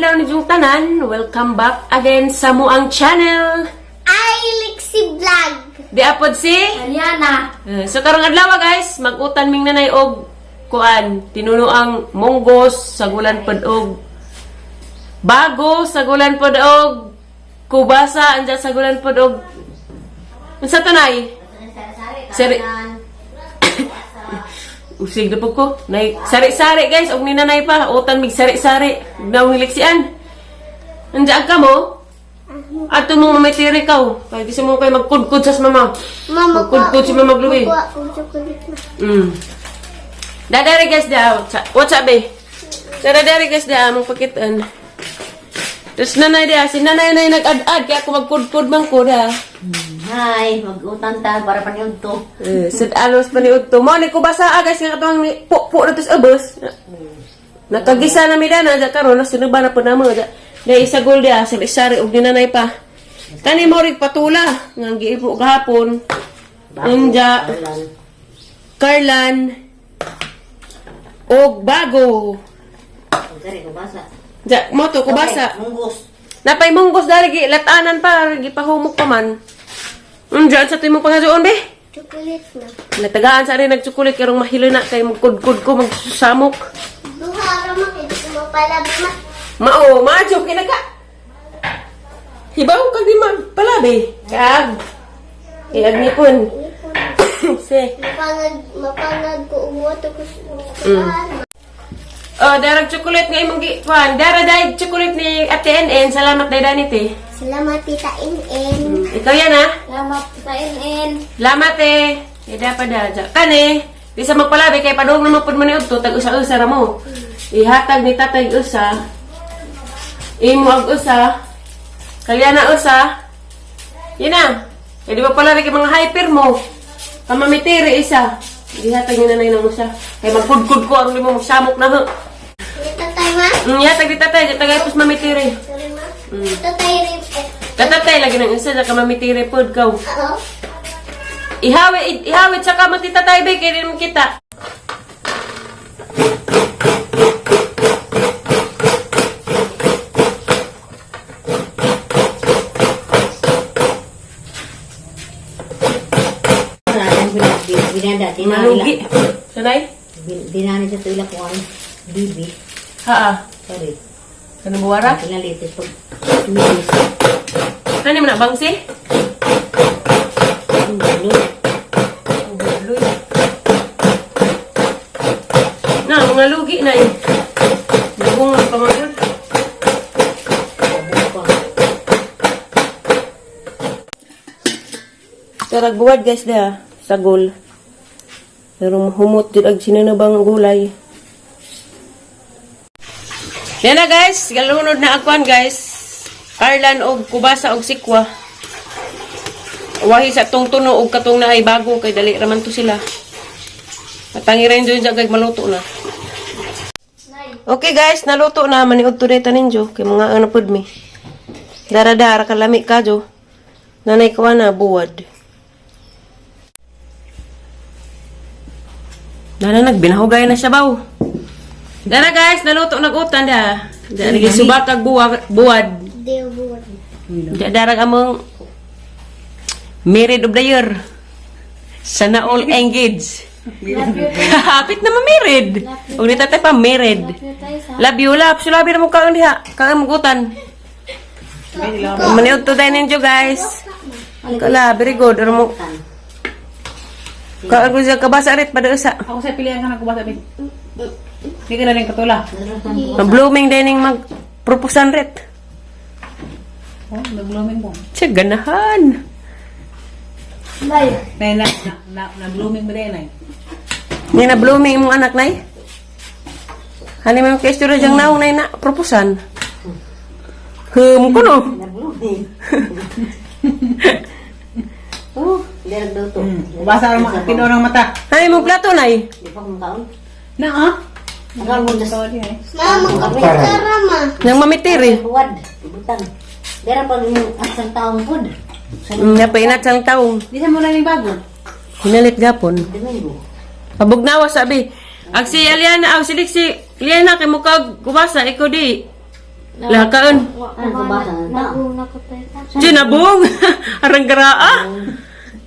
adlaw ni yung tanan. Welcome back again sa muang channel. Ay, Lixie Vlog. Di apod si Ariana. So karong adlaw guys, mag-utan ming nanay og kuan, tinuno ang munggos, sagulan pod og bago, sagulan pod og kubasa, anja sagulan pod og unsa to, nay? Sari. Usig na po ko. Nay, sari-sari guys, og ni nanay pa, utan mig sari-sari. Nawang liksian. Andiyan ka mo? Ato mong mamitiri ka. Kaya gusto mo kayo magkudkod sa mama. Mama, Magkudkod si Mama Chloe. Makuha ko chocolate na. Dadari guys da. What's up, eh? So, dadari guys da, mong pakitaan. Tapos nanay da, si nanay na yung nag-ad-ad, kaya ako magkudkod man ko da. Hi, mag-utan ta para paniud to. Eh, sad alos pa ni Udto. Mo ni ko basa ah, guys nga katong ni po po na to sa ubos. Nakagisa na mi dana ja karon na sinuba na po namo ja. Dai isagol dia sa isari og ni nanay pa. Kani mo rig patula nga giipo gahapon. Unja Carlan og bago. Sari ko basa. Ja, mo to kubasa. Munggos. Napay munggos dari gi latanan pa gipahumok pa man. Unja sa tuyo mong pangajuon be? Chocolate na. Natagaan sa rin nagtsukulit karong mahilo na kay magkudkod ko magsusamok. Duha ra ma kay di ko mapalabi ma. Mao, majo kina ka. Hibaw kag di palabi. Kag. Iag nipon. Se. Mapangag mapangag ko umuto ko sa Oh, darag chocolate nga imong gi kuan. Dara dai chocolate ni Ate NN. Salamat dai danit eh. Salamat, Tita NN. Ikaw yan ah. Salamat, Tita NN. Salamat eh. Ida pa da. Kani, di sa magpalabi kay padung naman pud man ni udto tag usa-usa ra mo. Ihatag ni tatay usa. Imo ag usa. Kalyana usa. Yan na. Eh, di ba pala kay mga hyper mo? Pamamitiri isa. Ihatag ni nanay ng usa. Kay magkudkod ko aron di mo magsamok na ho. Tita tay ma. Ihatag ni tatay, tagay pus mamitiri. Sorry ma. Tita tay rin. Katatay lagi ng isa ka mamitiri pod kaw. Oo. Ihawit, ihawit sa kamot ni tatay be kay di mo kita. Binada, Malugi. Sanay? Dinani sa tuila ko ang bibi. Ha. Sorry. Ano buwara? Pinalitis pag tumilis. Ano mo na bangsi? Ang gulo. Na, mga lugi na eh. Bugong ang pamagod. Abo pa. Tarag buwad guys da, sagol. Pero humot jud ag sinanabang gulay. Yan na guys, galunod na akuan guys. Karlan og kubasa og sikwa. Wahi sa tong tuno og katong naay bago kay dali raman to sila. Matangi rin dyan kay maluto na. Okay guys, naluto na maniud to data ninyo kay mga ano pud mi. Dara-dara kalami kadyo. Nanay ko na buwad. Dana nagbinahugay na siya baw. Dana guys, naluto nag-utan da. Da lagi subakag buwad, buwad. Deo buwan. Da darag among married of the year. Sana all engaged. Hapit na ma-married. Ug ni tatay pa married. Love you, love. Sulabi na mo kaon diha. Kaon mo gutan. Maniud to dahil ninyo guys. Kala, very good. Ano mo? Kaon ko siya kabasa rit pa sa. Ako sa pilihan ka na kubasa, Bin. Hindi ka na rin katula. Blooming dining mag proposan rit. Oh, nag-blooming mo. Siya ganahan. Bye. Na, na, na, na-blooming mo din ay. Ni na blooming imong anak nay. Hani mo kay istorya diyang naong nay na proposan. Hum ko no. Na-blooming. Oh, derag daw to. Kubasa ang mga tinoor ng mata. Hani mo plato nay. Di pa kumakaon. Na, ah? Makaon mo Tawad niya eh. Ma, magkapit ma. Nang mamitiri. Buwad. Butang. Dera pag asang taong pud. Sa Napainat sang taong. Di sa muna ni bago. Hinalit gapon. Domingo. Pabugnawa sabi. Ag si Aliana, ag si Lixi, Liana kay mukag kubasa ikaw di. Lakaan. Ano, kubasa na ta? Naguna ko tayo. Diyan, nabog. Arang garaa.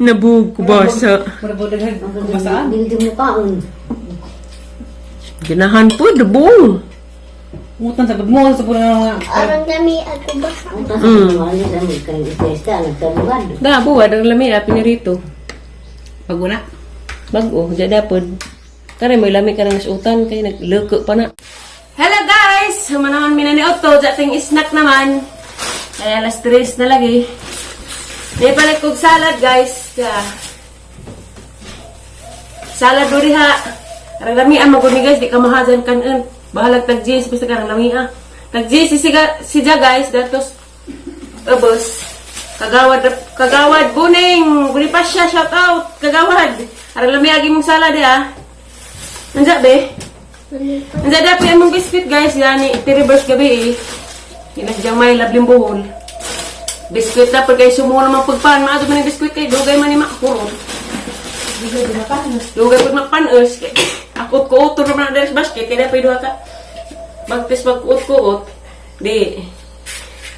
Nabog, kubasa. Mura po daghan. Kubasaan. Dili mo kaon. Ginahan po, dabong. Utan sa mo sa puro nga. Aron kami at kubasa. Ang tas mga alis ang kanang isda nagtabugan. Da, buwa, darang lami, api ni rito. Paguna. Bago, diya dapod. Kare, may lami ka ng utan, kay nagloko pa na. Hello guys! Humanaman mi na ni Otto, diya ting snack naman. Kaya alas 3 na lagi. May palit kog salad guys. Diya. Salad duri ha. Arang lami ang magud ni guys, di ka mahajan kanon. Bahalag tag jeans, basta karang lami ah. Tag jeans si siga si ja guys, datos ubos. Kagawad kagawad buning, buni pa siya shout out kagawad. Arang lami agi mong salad ah. Nanja be? Nanja dapat ang mong biscuit guys, yani ti-reverse gabi eh. Ginadyang may labling buhol. Biscuit dapat kay sumuo naman pagpan, maadto man ang biscuit kay dugay man ni makurot. Dugay pud mapanos. Ako kuot naman ang deres basket kay dapat duha ka. Bagtis pagkuot-kuot. Di.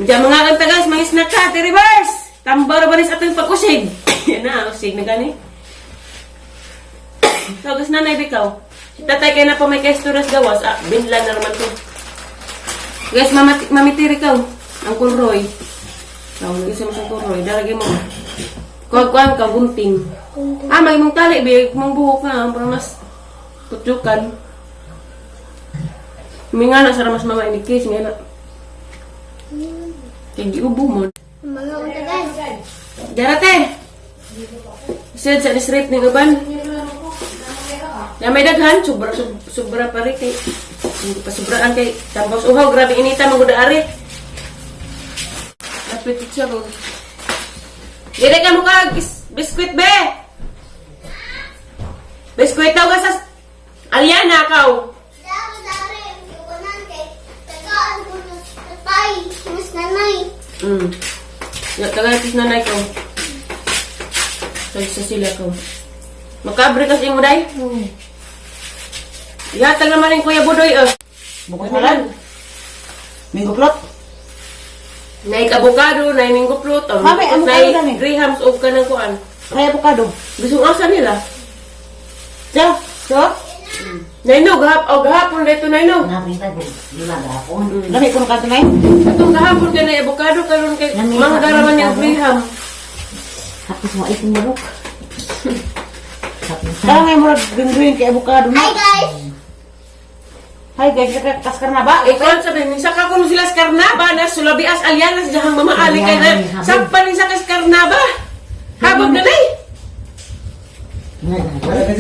Diyan mga kanta guys, mga snack ka, reverse. Tambaro ba rin sa atong pag-usig? Yan na, usig na gani. Tagas na nanay bikaw. Si tatay kay na pa may kesturas gawas. Ah, binlan na naman to. Guys, mamitiri kaw. Ang kulroy. Ikaw, nag-isa mo sa kulroy. Dalagay mo. Kuwag-kuwag ka, gunting. Ah, may mong tali, big. Mong buhok na. Para mas putsukan. May nga na, sa mas mama inikis. Nga na. Kaya giubo mo. Mga unta guys. Darate! Sed sa district ng uban. Na may daghan, sobra sobra pa rin kay hindi pa sobraan kay tapos uhaw grabe inita maguda ari. Lapit siya ro. Dili ka mo ka biskwit be. Biskwit daw ka sa Aliana kaw. Dari dari kunan kay tagaan ko na tatay. Mas nanay. Ya tagal nanay ko. Sa sila ko. Makabre kasi mo day. Yata naman yung Kuya Budoy, oh. Bukod salad. Mango plot. Naik avocado, naik mango fruit, oh, Mami, avocado naik dami. grahams o kanang kuan. Kaya avocado. Gusto ko asa nila. Ja, so? Nainog, gahap, oh, gahapon dito nainog. Napi pa ko. Di ba gapon? Lami ko nung kanto na Atong gahapon kay na avocado karon kay Nami, manggara man yung avocado. graham. Hapos mo iting marok. Hapos Kaya nga murag green green kay avocado na. Hi guys. Hi guys, nakakas ka na ba? Ikaw sabi ni saka kuno sila sa karnaba na sulabias alyanas diyang mamaali kay na sakpan ni saka sa karnaba. Habog na day.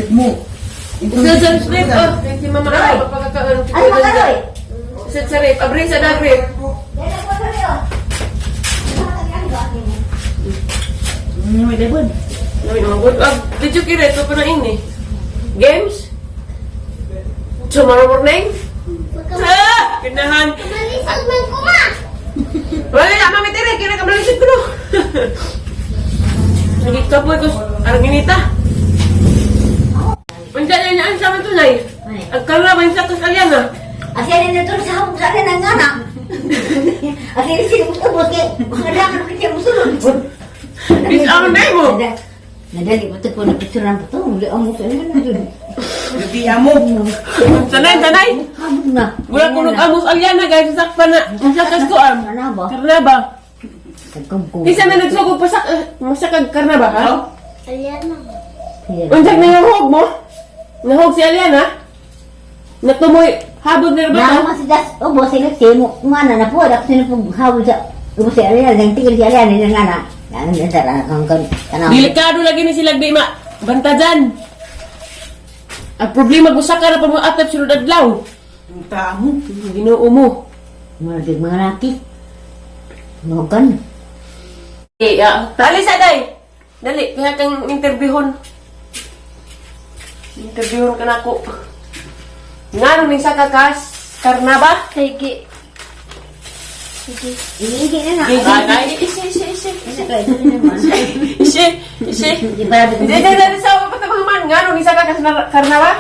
mo. Sa sa strip, oh, si mama ay pagkakaon. Ay, makaroy! Sa sa rip, abri sa dagrip. May debon. Lami naman good. Ah, video kira ito pa na ini. Games? Tomorrow morning? Ah! Ganahan. Malisod man ko ma. Wala na, mami tere, kira ka malisod ko no. Nagit ka po, kus, arang inita. Unsa na niya, ang sama tunay. Ang karna, sa kus aliana. Asya rin na sa hapon sa akin ang anak. Asya rin sila ubos kay mga dangan ko siya musulod. Bis ang na mo. Nadali mo ito po na picture ng puto. Uli ang muso na na dun. Bibiya mo. Sanay, sanay. Habog na. Wala ko nag-amos aliana, guys. Sakpa na. Ang sakas ko, am. Karnaba. Karnaba. Tagkong Isa na nagsugod pa sa, masakag karnaba, ha? Aliana. Unsag na yung hog mo? Nahog si Aliana? Natumoy, habog na ba to? Nama si Das, ubos sila timo. Mana na po, dapat sila po habog sa ubos si Ariel, nang tigil si Ariel, nang ngana. Yan, yan, tara, kang kang tanaw. Delikado lagi ni sila ma. Banta dyan. Ang problema, gusa ka na pa mga atap sunod adlaw. Ang tamo. Ginoo mo. Mga mga laki. Mga Eh, ah, tali sa day. Dali, kaya kang interviewon. Interviewon ka na ako. Nga nung sa kakas, karnaba? Sige. Sige. Iigi na na. Ay, isi, isi, isi. Isa ka, ito na naman. Isi, isi. Di ba, Hindi, hindi, hindi, sa pa tabang man. Nga nung isa kakas karnaba?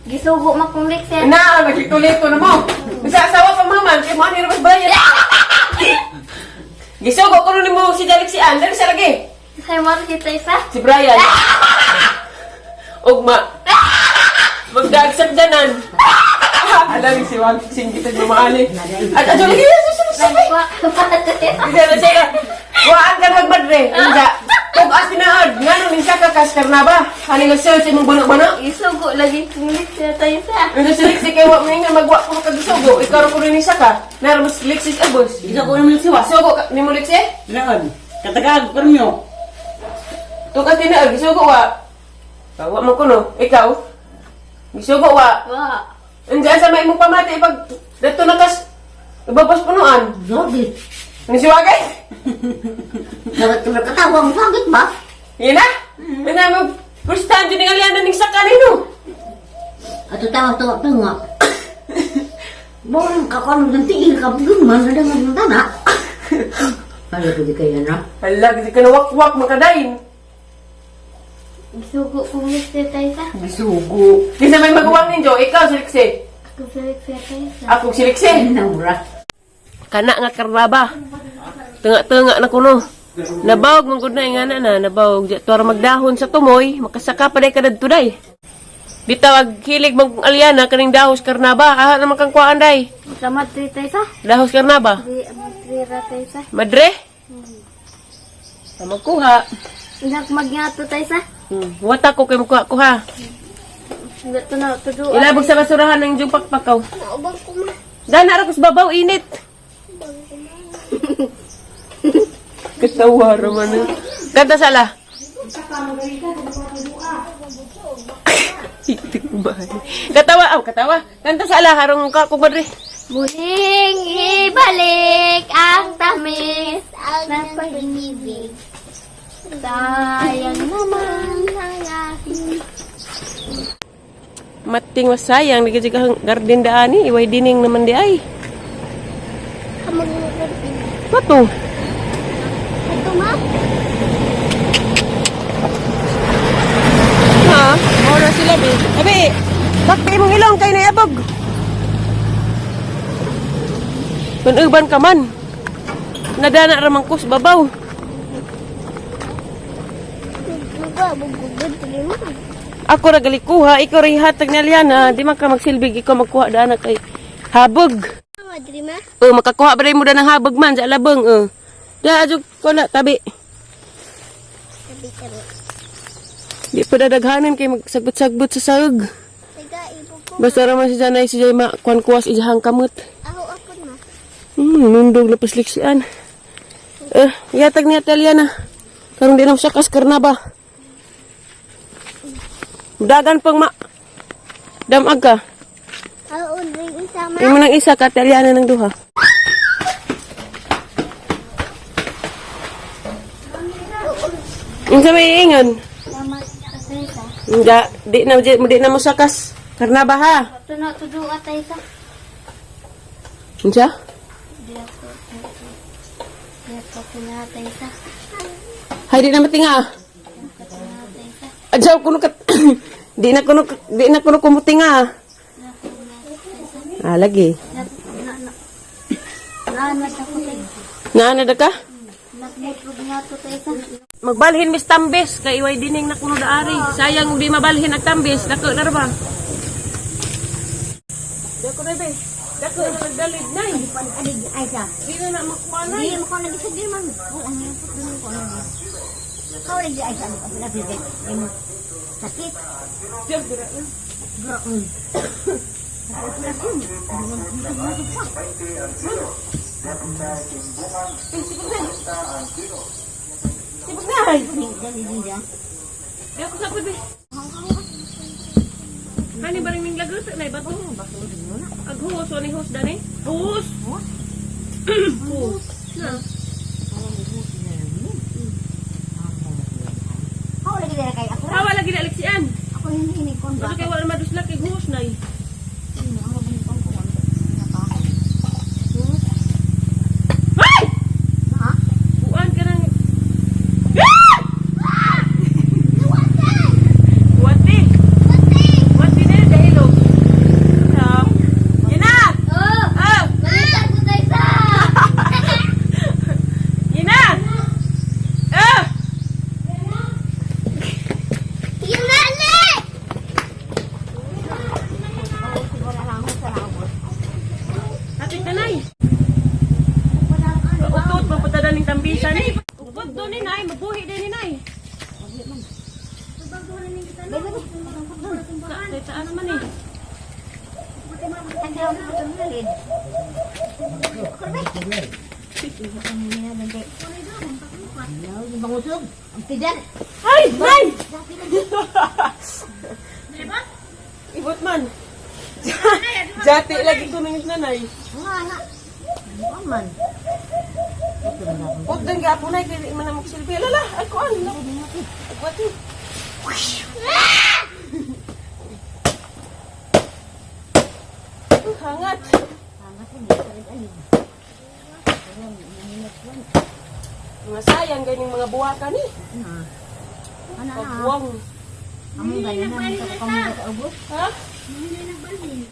Gisugo makong lekser. Na, naglito-lito na mo. Isa asawa pa maman, kaya mo ani mas bayad. kuno nimo si Jalexian, dali sa lagi. Say mo kita isa. Si Brian. Ugma. Magdagsak danan. Alam si Wang sing kita gumaali. At adyo lagi. Bisa na siya. Waan ka nagmadre. Inja. Tug as tinaad. Ngano ninsa ka kaskar na ba? Hani nga sir sa imong bano-bano. Isugo lagi kung siya tayo sa. Ano si Lexi kay wa mo nga magwa ko kagisugo. Ikaw ra ko rin isa ka. Nara mas Lexi sa bus. Isa ko naman siwa. Sugo ka nimo Lexi? Laon. Katagag, permyo. Tug as tinaad gisugo wa. Wa mo kuno. Ikaw. Gisugo wa. Wa. Andiyan sa may imong pamati pag dato na kas ibabas punuan. Zogi. Ni si Wagay? Nakatawa mo sakit ba? Yan na. Yan na mo first time din nga liyan ning sa kanino. Ato tawa-tawa pa nga. Borang kakono ng tiil ka man na ng tana. Ano ko di kaya na? Hala, di ka nawakwak makadain. Isugo kung siya tayo sa. Gisugo. Di sa may maguwang ninyo, ikaw si Lexi. Ako siya tayo sa. Ako si Lexi. Naura. Kana nga karnaba. Tunga-tunga na kuno. Nabawog man gud na nga na na, nabawog. Di tuwara magdahon sa tumoy, makasaka pa day kadadto day. Bitaw ag hilig mang alyana kaning dahos karnaba. Aha naman kang kuhaan day. Sa madre tayo sa. Dahos karnaba. Di madre ra tayo sa. Madre? Tama kuha. Ndak magngato tayo sa. Wata ko kay mukuha kuha. Ndak to na tuduan. Ilabog sa basurahan ng iyong pakpakaw. Naubang ko ma. Dana ra ko sa babaw init. Katawa ra man. Kanta sala. Itik ba? Katawa, aw katawa. Kanta sala harong ka ko madre. Muling ibalik ang tamis ng pag-ibig. Sayang naman ang aking Mating wasayang nagajig ang garden daani iway dining naman di ay. Mato. Ito ma. Ha? Mao na sila bi. Abi, takpi imong ilong kay naabog. Panuban ka man. Nadana ra man ko sa babaw. Ako ra gali kuha, ikaw ra ihatag ni Aliana, di man ka magsilbig ikaw magkuha dana kay habog. Oh, makakuha ba rin mo da ng habog man sa alabang oh. Da adyo ko na tabi. Di pa dadaghanan kay magsagbot-sagbot sa saog. Basta ra man si Janay si Jay ma kuan kuwas ijahang kamot. Nundog na pasliksian. Eh, ihatag ni Ate Aliana. Karong di na siya kaskar na ba? Dagan pang ma... Damag ka. Imo nang isa ka, Ate Aliana ng duha. Unsa may iingon? Hindi, di na mo sakas. Karna ba ha? Ito na tudua tayo sa. Unsa? Di ako tinatay sa. Hay di na matinga. Adyaw kuno ka di na kuno kumutinga. Ah, lagi. Naanad ako tayo. Naana da ka? Nagmutrog nga to tayo sa. Magbalhin mis tambis kay iway dining na kuno daari. Sayang di mabalhin ang tambis. Dako na ra ba? Dako na be. Dako na nagdalid nay. Ay sa. Di na na makuha nay. Di mo ko lagi sa di man. Wala nga po ko lagi. Kau lagi ay sa ako lagi kay imo. Sakit. Sibog na ay. Dali di da. Di ako sa be. Hani ba rin ning lagot nay bato? Ag huos ni huos dani? Huos. Huos. Na. Kau lagi dara kay ako. Hawa lagi na Alexian. Ako hindi kon ba. Basta kay wala maduslak kay huos nay. Ay! Ha? Buan ka ng... Ah! Wati! Wati na yun, dahil oh. So, Yan na! Oh! Ah! Balitan ko tayo sa! Yan na! ning tambisa ni. Upod do ni nay, mabuhi din ni nay. Sa taas man eh. Bangusog. Ang tijan. Ay, nay! Ibot man. Jati lagi ko nang nanay. Nga nga. Aman. Huwag doon ka po na, kaya man na magsilbi. Lala, ako ano. Agwati. Hangat. Mga sayang ganing mga buwakan eh. Ano na? Pagbuwang. Amo gaya na kamo sa ubos. Ha?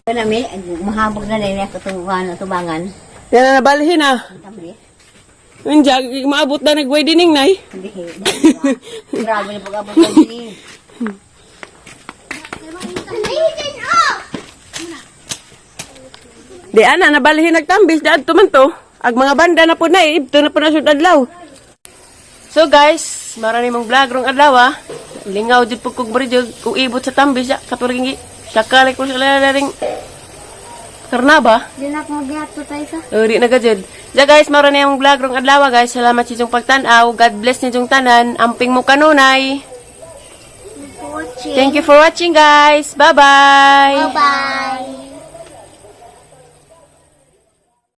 Kanami, mahabog na rin sa tubangan, tubangan. Yan na nabalhin ah. Tambi. Yung maabot na nag-wedding nay. Hindi. Grabe na pag-abot ko ni. Amazing oh! Di ana nabalhin nagtambis di adto man to. Ag mga banda na po na eh, ibto na po na sud adlaw. So guys, marami mong vlog rong adlaw ah. Lingaw jud pud kog bridge kung ibot sa tambis ya katurgingi. Sakali ko sa laring karnaba. Di na ako magyato tayo sa. Oh, di na ka jud. Ja guys, marami mong vlog rong adlaw ah, guys. Salamat sa inyong pagtan-aw. God bless ninyong tanan. Amping mo kanunay. Watching. Thank you for watching, guys. Bye-bye. Bye-bye.